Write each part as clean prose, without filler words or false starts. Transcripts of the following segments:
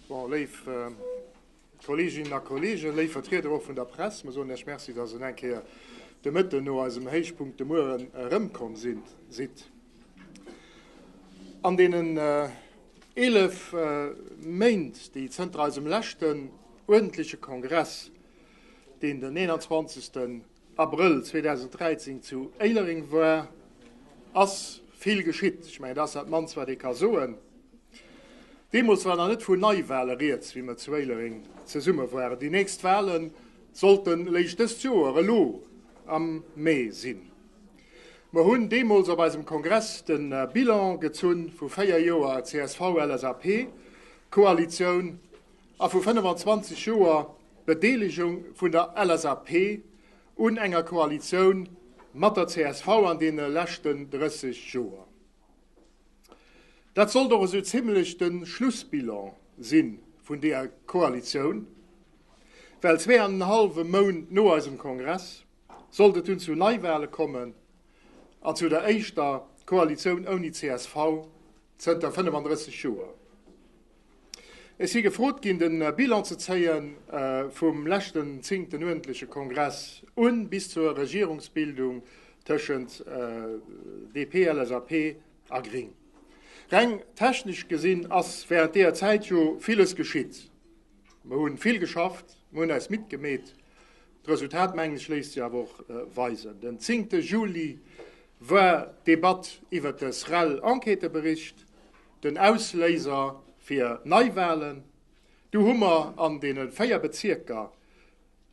Bon, léif Kolleeginnen a Kolleegen, léif Vertrieder och vun der Press, mer soen Iech Merci, dass Der eng Kéier de Mëtten no eisem Héichpunkt de Mueren erëmkomm sidd. An deenen 11 Méint, déi zënter eisem leschten uerdentleche Kongress, deen den 21. Abrëll 2013 zu Éilereng war, ass vill geschitt. Ech mengen, dat ass dat mannst, wat ee ka soen. Deemools war nach net vun Neiwale rieds, wéi mer zu Éilereng zesumme waren. Déi nächst Wale sollte léischt dëst Joer, elo am Mee sinn. Mer hunn deemools op eisem Kongress de Bilan gezunn vu 4 Joer CSV-LSAP-Koalitioun a vu 25 Joer Bedeelegung vun der LSAP un enger Koalitioun mat der csv an deene leschten 30 Joer. Dat sollt och esou zimlech de Schlussbilan si vun deeër Koalitioun, well zwee an en hallwe Mount no eisem Kongress sollt et dunn zu Neiwale kommen an zu der éischter Koalitioun ouni csv zënter 35 Joer. Ech si gefrot ginn, de Bilan ze zéie vum leschten zéngten uerdentleche Kongress un bis zur Regierungsbildung tëschent DP, LSAP a Gring. Reng technesch gesinn ass während deeër Zäit jo villes geschitt. Mer hunn vill geschafft, mer hunn eis midd gemeet. D'Resultat, mengen ech, léisst sech awer och weisen. Den zéngte Juli war d'Debatt iwwert de SREL-Enquêtebericht. Den Ausléiser fir Neiwahlen, Du hu mer an deene 4 Bezierker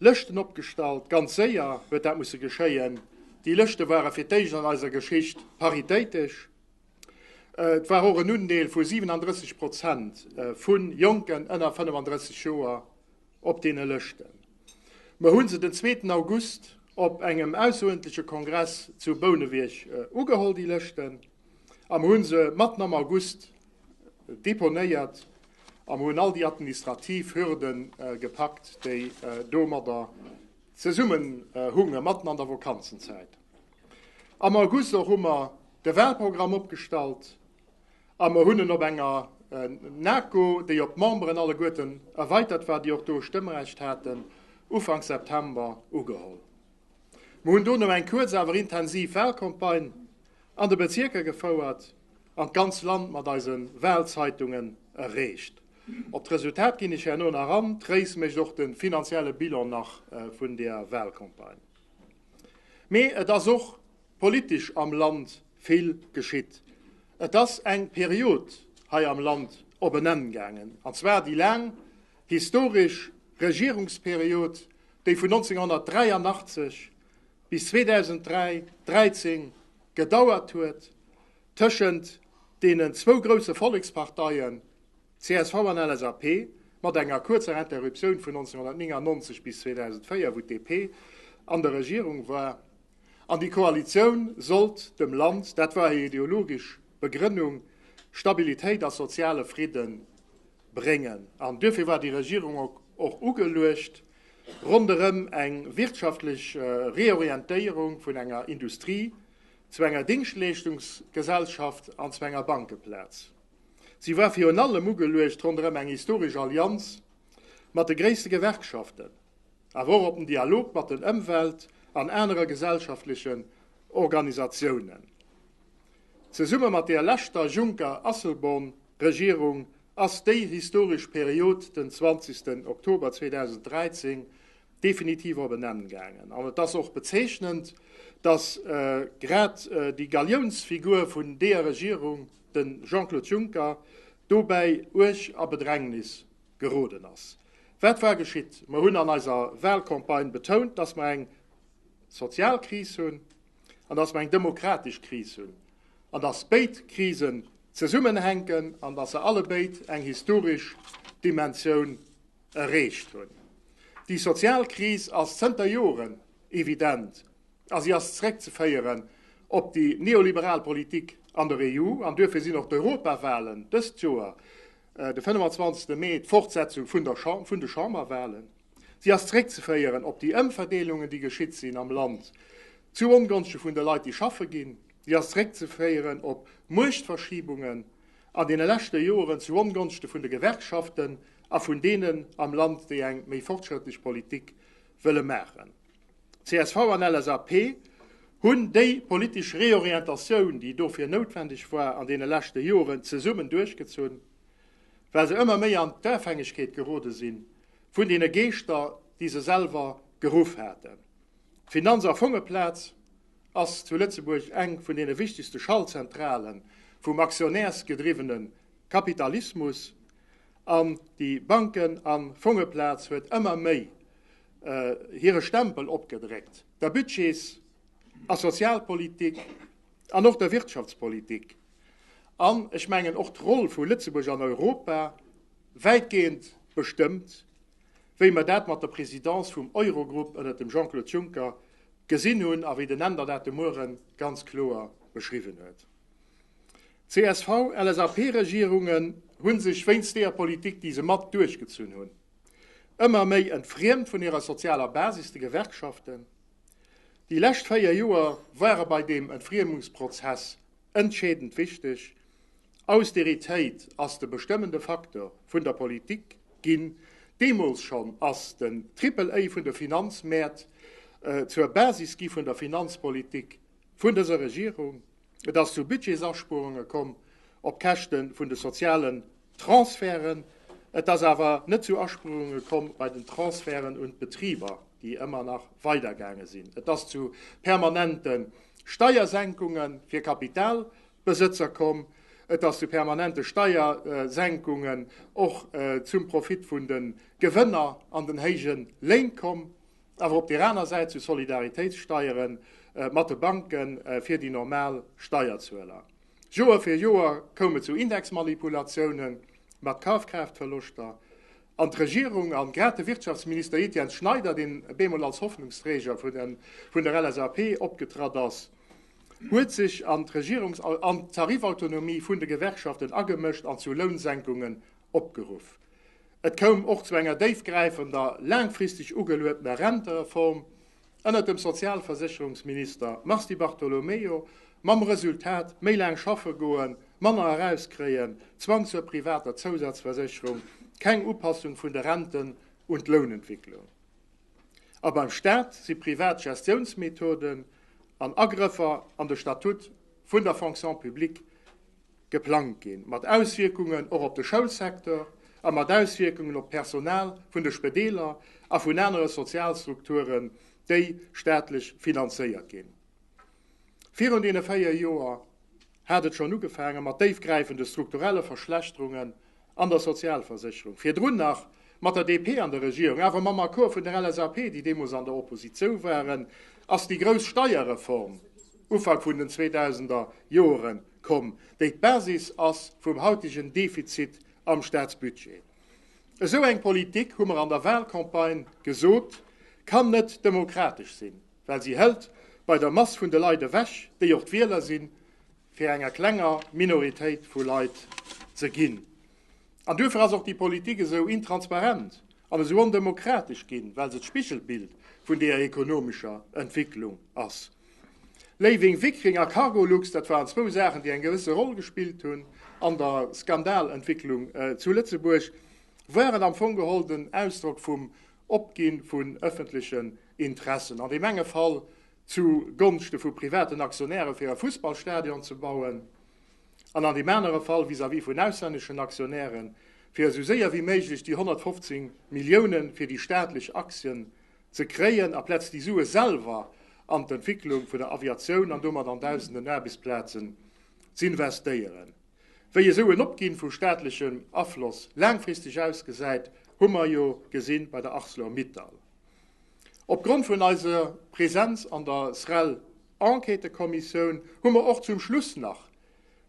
Lëschten opgestallt. Ganz séier huet dat musse geschéien. Déi Lëschte ware fir d'éischt an eiser Geschicht paritéitesch. Et war och en Undeel vu 37 Prozent vu Jonken ënner 35 Joer op deene Lëschten. Mer hu se den zweeten August op engem ausseruerdentleche Kongress zu Bouneweg ugeholl, déi Lëschten. A mer hu se matten am August deponéiert a mer hunn all déi administrativ Hürde gepackt, déi domadder zesummenhunge, matten an der Vakanzenzäit. Am August och hu mer de Wahlprogramm opgestallt a mer hunn en op enger NaKo, déi op d'Memberen alleguerten erweitert war, déi och do Stëmmrecht haten, Ufank September ugeholl. Mer hunn dono eng kuerz awer intensiv Wahlcampagne an de Bezierker gefouert an d'ganz Land mat eise Wahlzeitungen erreecht. Op d'Resultat ginn ech herno nach an. D'Réis mécht och de finanzielle Bilan nach vun der Wahlcampagne. Mee et ass och politesch am Land vill geschitt. Et ass eng Period hei am Land op en Enn gaangen, an zwar déi laang historesch Regierungsperiod, déi vun 1983 bis 2003, 13 gedauert huet, tëschent deenen zwou grousse Volleksparteien, csv an LSAP, mat enger kuerzer Interruptioun vun 1999 bis 2004, wou d'DP an der Regierung war. An déi Koalitioun sollt dem Land, dat war hir ideologesch Begrënnung, Stabilitéit a soziale Fridde bréngen. An duerfir war déi Regierung och ugeluecht ronderëm eng wirtschaftlech Reorientéierung vun enger Industrie zu enger Dingschtleeschtungsgesellschaft an zu enger Bankeplaz. Si war virun allem ugeluecht ronderëm eng historesch Allianz mat de gréisste Gewerkschaften, awer och op den Dialog mat den Ëmwelt an anere gesellschaftlechen Organisatiounen. Zesumme mat der leschter Juncker-Asselborn-Regierung ass déi historesch Period den 20 Oktober 2013 definitiv op en Enn gaangen. An et ass och bezeechnend, datt grad déi Galiounsfigur vun deeër Regierung, de Jean-Claude Juncker, dobäi uerg a Bedrängnis geroden ass. Wat war geschitt? Mer hunn an eiser Wahlcampagne betount, datt mer eng sozial Kris hunn an datt mer eng demokratesch Kris hunn an datt béid Krisen zesummenhänken an datt se allebéid eng historesch Dimensioun erreecht hunn. Déi sozial Kris ass zënter Joren evident a si ass zeréckzeféieren op déi neoliberal Politik an der EU an duerfir sinn och d'Europawahlen dëst Joer, de 25. Mee, d'Fortsetzung vun de Chamberwahlen. Si ass zeréckzeféieren op déi Ëmverdeelungen, déi geschitt sinn am Land zu Ongonschte vun de Leit, déi schaffe ginn. Si ass zeréckzeféieren op Muechtverschiebungen an deene leschte Joren zu Ongonschte vun de Gewerkschaften. a vun deenen am Land, déi eng méi fortschrëttlech Politik wëlle maachen. Csv an LSAP hunn déi politesch Reorientatioun, déi dofir noutwendeg war, an deene leschte Joren zesummen duerchgezunn, well se ëmmer méi an d'Afhängegkeet gerode si vun deene Geeschter, déi se selwer geruff haten. D'Finanz a Fongeplaz ass zu Lëtzebuerg eng vun deene wichtegste Schaltzentrale vum aktionärsgedriwwene Kapitalismus an déi Banken a Fongeplaz huet ëmmer méi hire Stempel opgedréckt der Budgets a Sozialpolitik an och der Wirtschaftspolitik an, ech mengen, och d'Roll vu Lëtzebuerg an Europa wäitgehend bestëmmt, wéi mer dat mat der Présidence vum Eurogrupp ënnert dem Jean-Claude Juncker gesinn hunn a wéi den Änder dat de Muere ganz kloer beschriwwen huet. D'CSV-LSAP-Regierungen hu sech wéinst deeër Politik, déi se mat duerchgezunn hunn, ëmmer méi entfriemt vun hirer sozialer Basis, de Gewerkschaften. Déi lescht 4 Joer ware bei deem Entfriemungsprozess entscheedend wichteg. Austeritéit ass de bestëmmende Facteur vun der Politik ginn. Deemools schonn ass den Triple A vun de Finanzmäert zur Basis gi vun der Finanzpolitik vun dëser Regierung. Et ass zu Budgetsarspuerunge komm op Käschte vun de sozialen Transferten. Et ass awer net zu Aspuerunge komm bei den Transferten un d'Betriber, déi ëmmer nach weidergaange sinn. Et ass zu permanente Steiersenkunge fir Kapitalbesëtzer komm. Et ass zu permanente Steiersenkungen och zum Profit vun de Gewënner an den héije Léin komm. Awer op deer aner Säit zu Solidaritéitssteiere mat de Banke fir déi normal Steierzueler. Joer fir Joer koum et zu Indexmanipulatiounen mat Kafkraaftverloschter. An d'Regierung, an grad de Wirtschaftsminister Etienne Schneider, deen bemol als Hoffnungsträger vun der LSAP opgetratt ass, huet sech an d'Regierungs an d'Tarifautonomie vun de Gewerkschaften agemëscht an zu Lounsenkungen opgeruff. Et koum och zu enger déifgräifender, laangfristeg ugeluetener Rentereform ënnert dem Sozialversécherungsminister Mars Di Bartolomeo, mam Resultat, méi laang schaffe goen, manner erauskréien, Zwang zur privater Zousazversécherung, keng Upassung vun de Renten un d'Lounentwicklung. A beim Staat si privat Gestiounsmethoden an Agrëffer an de Statut vun der Fonction publique geplangt ginn, mat Auswierkungen och op de Schoulsecteur a mat Auswierkungen op d'Personal vun de Spedeeler a vun anere Sozialstrukturen, déi staatlech finanzéiert ginn. Virun deene 4 Joer hat et schonn ugefaange mat déifgräifende strukturelle Verschlechterungen an der Sozialversécherung, virdrun nach mat der DP an der Regierung, awer mam Accord vun der LSAP, déi deemools an der Oppositou waren, ass déi grouss Steierreform Ufank vun den 2000er Joere komm, déi d'Basis ass vum hautegen Defizit am Staatsbudget. Esou eng Politik, hu mer an der Wahlcampagne gesot, kann net demokratesch sinn, well si hëlt bei der Mass vun de Leit ewech, déi och d'Wieler sinn, fir enger klenger Minoritéit vu Leit ze ginn. An duerfir ass och déi Politik esou intransparent an esou ondemokratesch ginn, well se d'Spigelbild vun deeër ekonomescher Entwicklung ass. Léiweng, Wickring a Cargolux, dat waren zwou Saachen, déi eng gewësse Roll gespillt hunn an der Skandalentwicklung zu Lëtzebuerg, waren am Fong geholl den Ausdrock vum Opgi vun ëffentlechen Interessen, an deem enge Fall zu Gonschte vu privaten Aktionäre fir e Fussballstadion ze bauen, an an deem anere Fall vis-à-vis vun auslänneschen Aktionären, fir esou séier wéi méiglech déi 115 Milliounen fir déi staatlech Aktien ze kréien, aplaz déi Sue selwer an d'Entwicklung vun der Aviatioun an domat an dausenden Aarbechtsplazen z'investéieren. Wéi esou en Opginn vu staatlechem Afloss laangfristeg ausgesäit, hu mer jo gesinn bei der Arcelor-Mittal. Opgrond vun eiser Präsenz an der SREL Enquêtëkommissioun hu mer och zum Schluss nach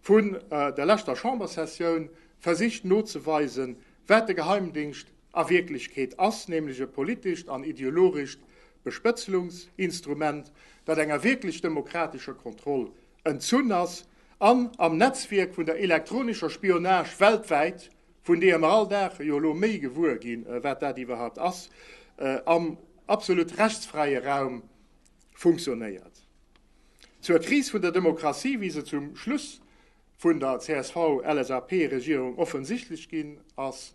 vun der leschter Chambersessioun versicht nozeweisen, wat de Geheimdingscht a Wierklechkeet ass, nämlech e politescht an ideologescht Bespëtzelungsinstrument, dat enger wierklech demokratescher Kontroll entzunn ass an am Netzwierk vun der elektronescher Spionage weltwäit, vun deeër mer all Dag jo elo méi gewuer ginn, wat dat iwwerhaupt ass, am absolut rechtsfräie Raum funktionéiert. Zur Kris vun der Demokratie, wéi se zum Schluss vun der CSV-LSAP-Regierung offensichtlech ginn ass,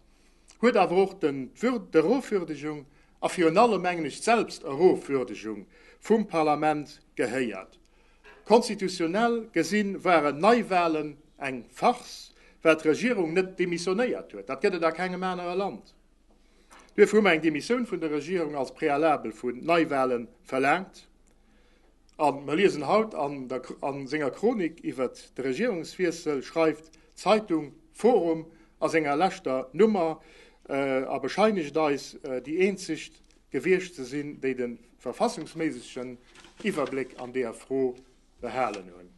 huet awer och den d'Erofwürdegung a virun allem, mengen ech, d'Selbsterofwürdegung vum Parlament gehéiert. Konstitutionell gesinn waren Neiwahlen eng Farce, well d'Regierung net demissionéiert huet. Dat gëtt et a kengem anere Land. Duerfir hu mer eng Demissioun vun der Regierung als Prealabel vun Neiwahlen verlaangt. A mer liesen haut an der a senger Chronik iwwert de Regierungswiessel, schreift d'Zeitung forum a senger leschter Nummer a bescheinegt eis, déi eenzeg gewiescht ze sinn, déi de verfassungsméisegen Iwwerbléck an deeër Fro behalen hunn.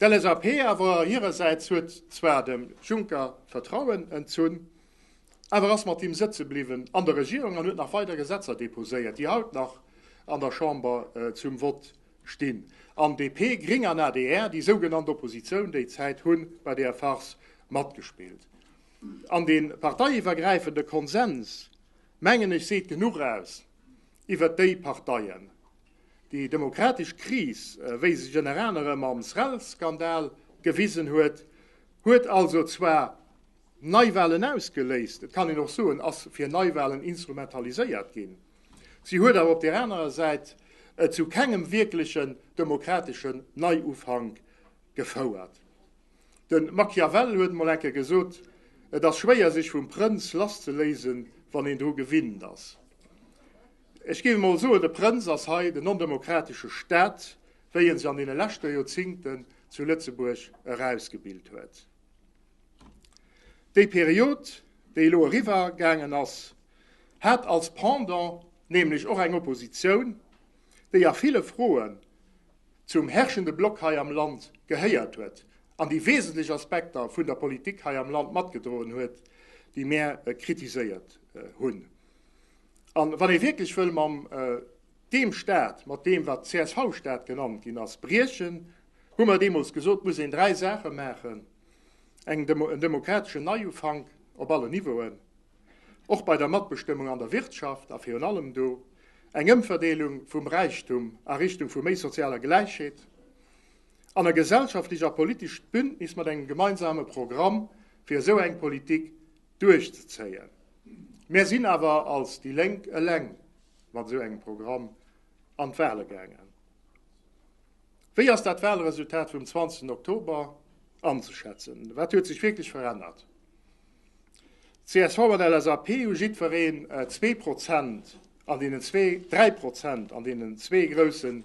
D'LSAP awer hirersäits huet zwar dem Juncker d'Vertrauen entzunn, awer ass mat him sëtze bliwwen an der Regierung an huet nach weider Gesetzer deposéiert, déi haut nach an der Chamber zum Vott stinn. An DP, Gring an adr, déi sougenannt Oppositioun déi Zäit, hu bei deeër Farce matgespillt. An dee parteiiwwergräifende Konsens, mengen ech, seet genuch aus iwwert déi Parteien. Déi demokratesch Kris, wéi se sech ënner anerem am SREL-Skandal gewisen huet, huet also zwar Neiwahlen ausgeléist, et kann een och soen, ass fir Neiwahlen instrumentaliséiert ginn, si huet awer op där anerer Säit zu kengem wierklechen demokrateschen Neiufank gefouert. De Machiavel huet emol eng Kéier gesot, Et ass schwéier sech vum Prënz lasszeléisen, wann een dru gewinnt ass. Ech géif emol soen, de Prënz ass hei den ondemokratesche Staat, wéi en sech an deene leschte Joerzingten zu Lëtzebuerg erausgebilt huet. Déi Period, déi elo eriwwer gaangen ass, hat als Pendant nämlech och eng Oppositioun, déi a ville Froen zum herrschende Block hei am Land gehéiert huet an déi wesentlech Aspekter vun der Politik hei am Land matgedroen huet, déi mär kritiséiert hunn. A wann ee wierklech wëll mam deem Staat, mat deem wat CSV-Staat genannt ginn ass, briechen, hu mer deemools gesot, muss een dräi Saache maachen, eng, en demokrateschen Neiufank op allen Niveauen, och bei der Matbestëmmung an der Wirtschaft a virun allem do, eng Ëmverdeelung vum Räichtum a Richtung vu méi sozialer Gläichheet an e gesellschaftlech a politescht Bündnis mat engem gemeinsame Programm, fir esou eng Politik duerchzezéien. Mär sinn awer als déi Lénk eleng mat esou engem Programm an d'Wahle gaangen. Wéi ass dat Wahlresultat vum 20 Oktober anzeschätzen? Wat huet sech wierklech verännert? Csv an LSAP hu jiddwereen 2 Prozent an deenen zwee, 3 Prozent an deenen zwee grousse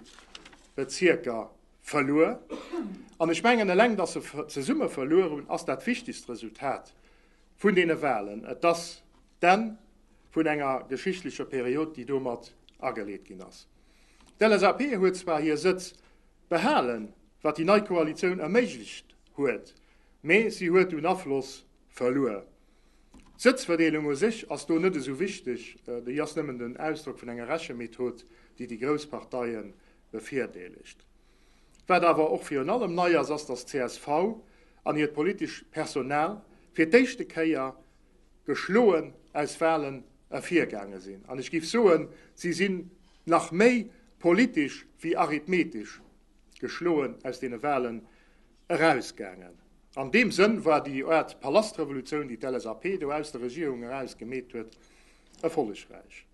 Bezierker verluer. An ech mengen, eleng datt se zesumme verluer hunn, ass dat wichtegst Resultat vun deene Wahlen. Et ass d'Enn vun enger geschichtlecher Period, déi domat ageleet ginn ass. D'LSAP huet zwar hir Sëtz behalen, wat déi nei Koalitioun erméiglecht huet, mee si huet un Afloss verluer. D'Sëtzverdeelung u sech ass do net esou wichteg, déi ass nëmmen den Ausdrock vun enger Rechemethod, déi déi grouss Parteie bevirdeelegt. Wat awer och virun allem nei ass, ass, datt csv an hiert politesch Personal fir d'éischte Kéier geschloen aus Walen ervirgaange sinn. An ech géif soen, si sinn nach méi politesch wéi arithmetesch geschloen aus deene Walen erausgaangen. An deem Sënn war déi Aart Palastrevolutioun, déi d'LSAP do aus der Regierung eraus gemeet huet, erfollegräich.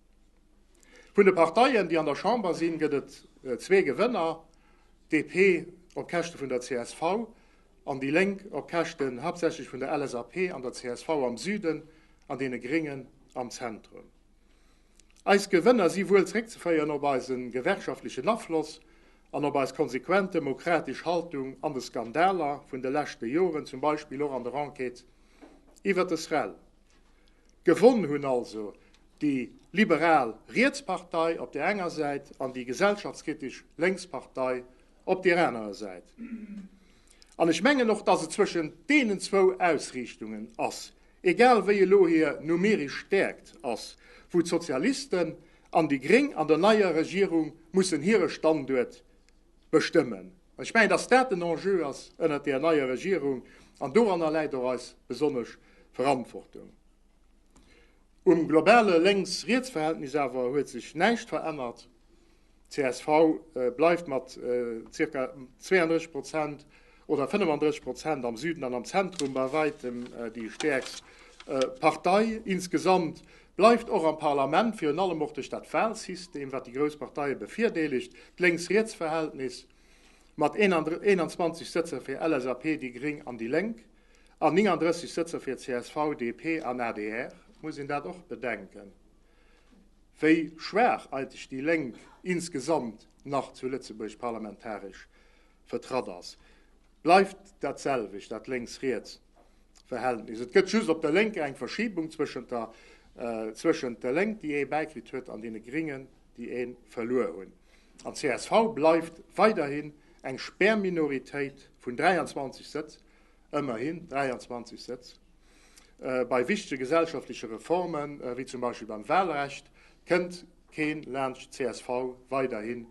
Vun de Parteien, déi an der Chamber sinn, gëtt et zwee Gewënner, d'DP op Käschte vun der csv an déi Lénk op Käschten haaptsächlech vun der LSAP an der csv am Süden an deene Gréngen am Zentrum. Eis Gewënner si wuel zréckzeféieren op eise gewerkschaftlechen Afloss an op eis konsequent demokratesch Haltung an de Skandaler vun de leschte Joren, zum Beispill och an der Enquête iwwert de SREL. Gewonn hunn also déi liberal Rietspartei op där enger Säit an déi gesellschaftskritesch Lénkspartei op där anerer Säit. An ech mengen och, dass et zwëschent deenen zwou Ausriichtungen ass, egal wéi elo hir numeresch Stäerkt ass, wou d'Sozialisten an déi Gréng an der neier Regierung mussen hire Standuert bestëmmen. An ech mengen, dass dat den Enjeu ass ënnert där neier Regierung, an doranner läit och eis besonnesch Verantwortung. Um globale Lénks-Riets-Verhältnis awer huet sech näischt verännert. Csv bleift mat zirka 32 Prozent oder 35 Prozent am Süden an am Zentrum bei weitem déi stäerkst. Partei insgesamt bleift och am Parlament, virun allem och duerch dat Wahlsystem, wat déi grouss Parteie bevirdeelegt, d'Lénks-Riets-Verhältnis mat 21 Sëtzer fir LSAP, déi Gréng an déi Lénk an 39 Sëtzer fir csv, DP an adr, muss een dat och bedenken, wéi schwaach eigentlech déi Lénk insgesamt nach zu Lëtzebuerg parlamentaresch vertratt ass. Bleift dat selwecht, dat Lénks-Riets Verhältnis. Et gëtt just op der Lénker eng Verschibung zwëschent der, zwëschent der Lénk, déi ee bäikritt huet, an deene Gringen, déi ee verluer hunn. An csv bleift weiderhin eng Spärminoritéit vun 23 Sëtz, ëmmerhin 23 Sëtz. Bei wichtege gesellschaftleche Reformen, wéi zum Beispill beim Wahlrecht, kënnt keen laanscht csv weiderhin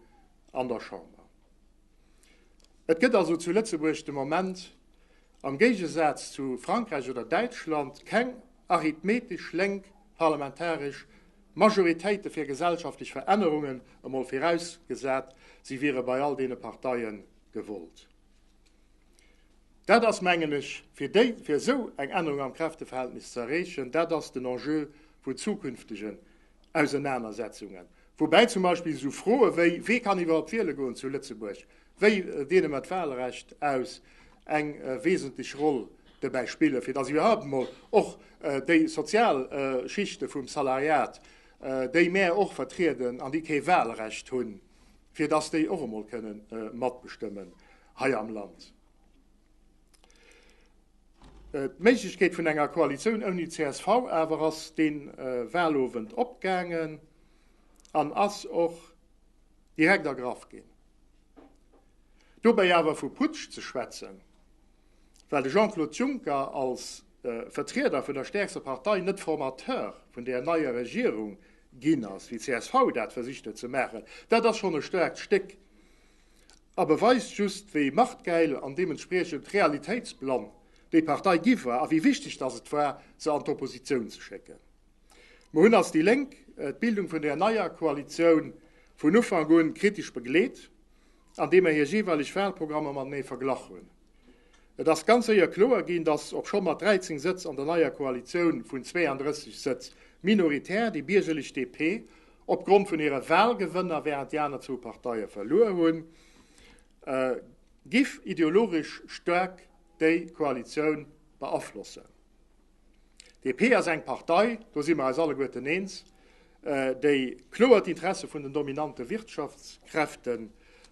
an der Chamber. Et gëtt also zu Lëtzebuerg de Moment, am Géigesaz zu Frankräich oder Däitschland, keng arithmetesch lénk parlamentaresch Majoritéite fir gesellschaftlech Verännerungen, emol virausgesat, si wiere bei all deene Parteie gewollt. Dat ass, mengen ech, fir déi, fir esou eng Ännerung am Kräfteverhältnis ze erreechen, dat ass den Enjeu vun zukünftegen Ausenanersetzungen. Woubäi zum Beispill esou Froe wéi, Wee kann iwwerhaupt wiele goen zu Lëtzebuerg? Wéi deene mer d'Wahlrecht aus? eng wesentlech Roll dobäi spillen, fir datt iwwerhaupt emol och déi sozial Schichte vum Salariat, déi mär och vertrieden an déi kee Wahlrecht hunn, fir datt déi och emol kënnen matbestëmmen hei am Land. D'Méiglechkeet vun enger Koalitioun ouni csv awer ass dee Wahlowend opgaangen an ass och direkt ergraff ginn. Dobäi awer vu Putsch ze schwätzen, well de Jean-Claude Juncker als Vertrieder vun der stäerkster Partei net Formateur vun där neier Regierung ginn ass, wéi csv dat versicht huet ze maachen, dat ass schonn e staarkt Stéck a beweist just, wéi machtgäil an deementspriechend realitéitsblann déi Partei gi war a wéi wichteg dass et war, se an d'Oppositioun ze schécken. Mer hunn als déi Lénk d'Bildung vun där neier Koalitioun vun Ufank un kritesch begleet, andeem mer hir jeeweileg Wahlprogrammer matenee verglach hunn. Et ass ganz séier kloer ginn, datt, obscho mat 13 Sëtz an der neier Koalitioun vun 32 Sëtz minoritär, déi biergerlech DP opgrond vun hire Wahlgewënner, während déi aner zwou Parteie verluer hunn, giff ideologesch staark déi Koalitioun beaflossen. DP ass eng Partei, do si mer eis alleguerten eens, déi kloer d'Interesse vun den dominante Wirtschaftskräften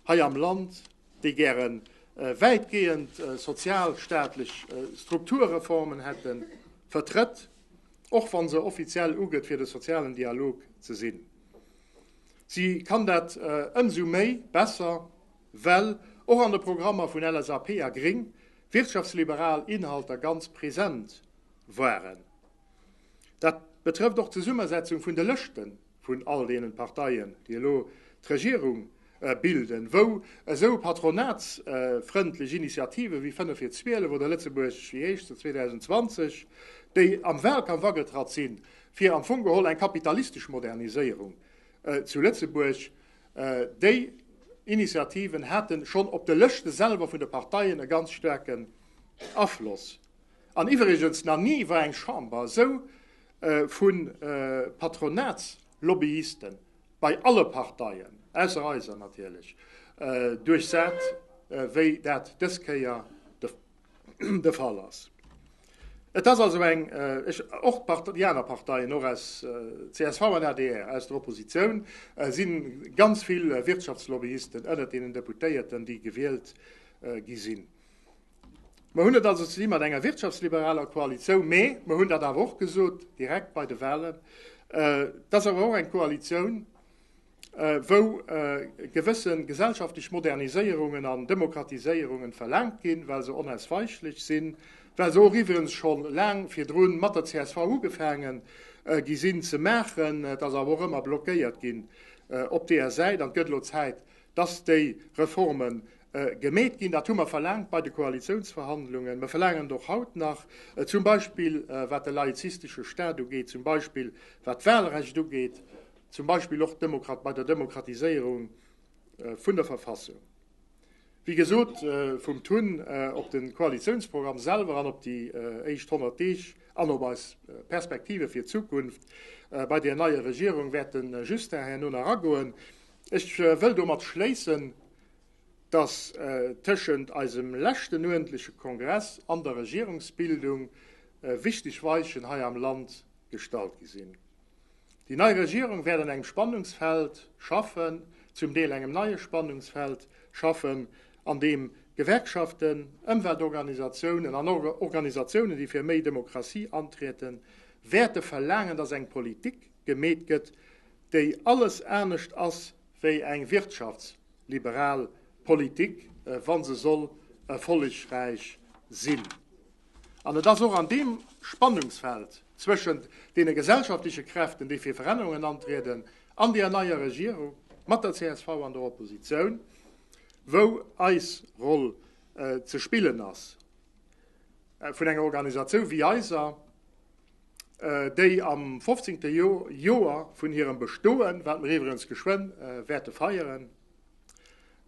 hei am Land, déi gäre wäitgehend sozialstaatlech Strukturreformen hätten, vertrëtt, och wa se offiziell ugëtt fir de sozialen Dialog ze sinn. Si kann dat ëmsou méi besser, well och an de Programmer vun LSAP a Gring wirtschaftsliberal Inhalter ganz present waren. Dat betrëfft och d'Zesummesetzung vun de Lëschte vun all deenen Parteien, déi elo d'Regierung bilden, wou esou patronatsfrëndlech Initiative wéi 5 vir 12 oder Lëtzebuerg wéi éischt zu 2020, déi am Wahlkampf agetratt sinn, fir am Fong geholl eng kapitalistesch Moderniséierung zu Lëtzebuerg Déi Initiativen hate schonn op de Lëschte selwer vun de Parteien e ganz staarken Afloss. An iwwregens, nach ni war eng Chamber esou vu Patronatslobbyisten, bei alle Parteien, ausser eiser natierlech, duerchsat, wéi dat dës Kéier de Fall ass. Et ass also eng, ech, och déi aner Parteien, och aus csv an adr, aus der Oppositioun, si ganz vill Wirtschaftslobbyisten ënnert deenen Deputéierten, déi gewielt gi sinn. Mer hunn et also ze di mat enger wirtschaftsliberaler Koalitioun, mee mer hunn dat awer och gesot direkt bei de Wahlen, et ass awer och eng Koalitioun, wou gewësse gesellschaftlech Moderniséierungen an Demokratiséierungen verlaangt ginn, well se onausweichlech sinn, well se och iwwregens scho laang virdrun mat der csv ugefaange gi sinn ze maachen. Et ass awer och ëmmer blockéiert ginn op deeër Säit an et gëtt elo Zäit, dass déi Reforme gemeet ginn. Dat hu mer verlaangt bei de Koalitiounsverhandlungen. Mer verlaangen et och haut nach, zum Beispill wat de laizistesche Stat ugeet, zum Beispill wat d'Wahlrecht ugeet, Zum Beispill och bei der Demokratiséierung vun der Verfassung. Wéi gesot, vum Tun op de Koalitiounsprogramm selwer an op déi éischt 100 Deeg. An op eis Perspektive fir d'Zukunft bei där neier Regierung wäert de Justin herno nach agoen. Ech wëll domat schléissen, dass tëschent eisem leschten uerdentleche Kongress an der Regierungsbildung wichteg Weichen hei am Land gestallt gi sinn. Déi nei Regierung wäert an engem Spannungsfeld schaffen, zum Deel engem neie Spannungsfeld schaffen, an deem Gewerkschaften, Ëmweltorganisatiounen an Organisatiounen, déi fir méi Demokratie antrieden, wäerte verlaangen, dass eng Politik gemeet gëtt, déi alles anescht ass wéi eng wirtschaftsliberal Politik, wa se soll erfollegräich sinn. An et ass och an deem Spannungsfeld zwëschent deene gesellschaftleche Kräften, déi fir Verännerungen antrieden, an deer neier Regierung mat der csv an der Oppositioun, wou eis Roll ze spillen ass. Vun enger Organisatioun wéi eiser, déi am 15. Joer vun hirem Bestoen, wat mer iwwregens geschwënn wäerte feieren,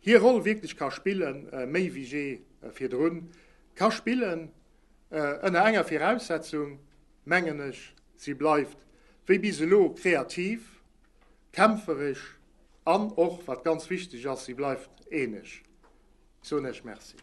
hir Roll wierklech ka spillen, méi wéi jee virdrun ka spillen, ënner enger Viraussetzung, mengen ech, si bleift wéi bis elo kreativ, kämpferesch an och, wat ganz wichteg ass, si bleift eeneg. Ech soen Iech Merci.